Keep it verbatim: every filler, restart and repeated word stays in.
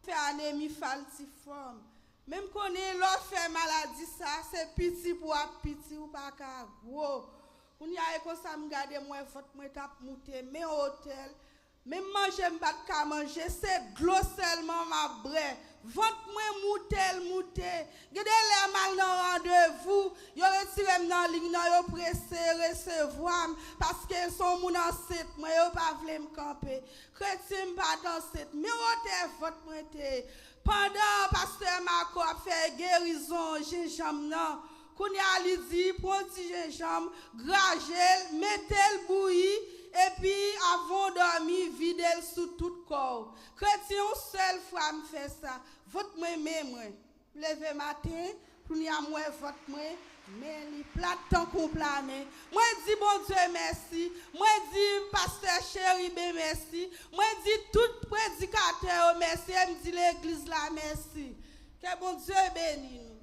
fè anemi falsifòm. Men m konnen lè w fè maladi sa, se piti pou w ap piti, ou pa ka gwo. Kounye a, e konsa m gade, m wè vant mwen t ap moute, men otèl. Menm manje m pa t ka manje, se dlo sèlman m ap bwè. Vant mwen moute l moute. Gen de lè m al nan randevou, yo retire m nan liy nan, yo prese resevwa m, paske se yon moun ansent mwen, yo pa vle m kanpe. Kretyen, m pa t ansent, men wotè vant mwen te ye. Pandan pastè Marco ap fè gerizon jenjanm nan, kounye a li di, pran ti jenjanm, graje l, mete l bouyi, epi avan w dòmi, vide l sou tout kò w. Kretyen, yon sèl fwa m fè sa, vant mwen men mwen. M leve maten, kounye a m wè vant mwen, men li plat tankou pla men. Mwen di Bondye mèsi. Mwen di pastè Cheriben mèsi. Mwen di tout predikatè yo mèsi. E m di legliz la mèsi. Ke Bondye beni nou.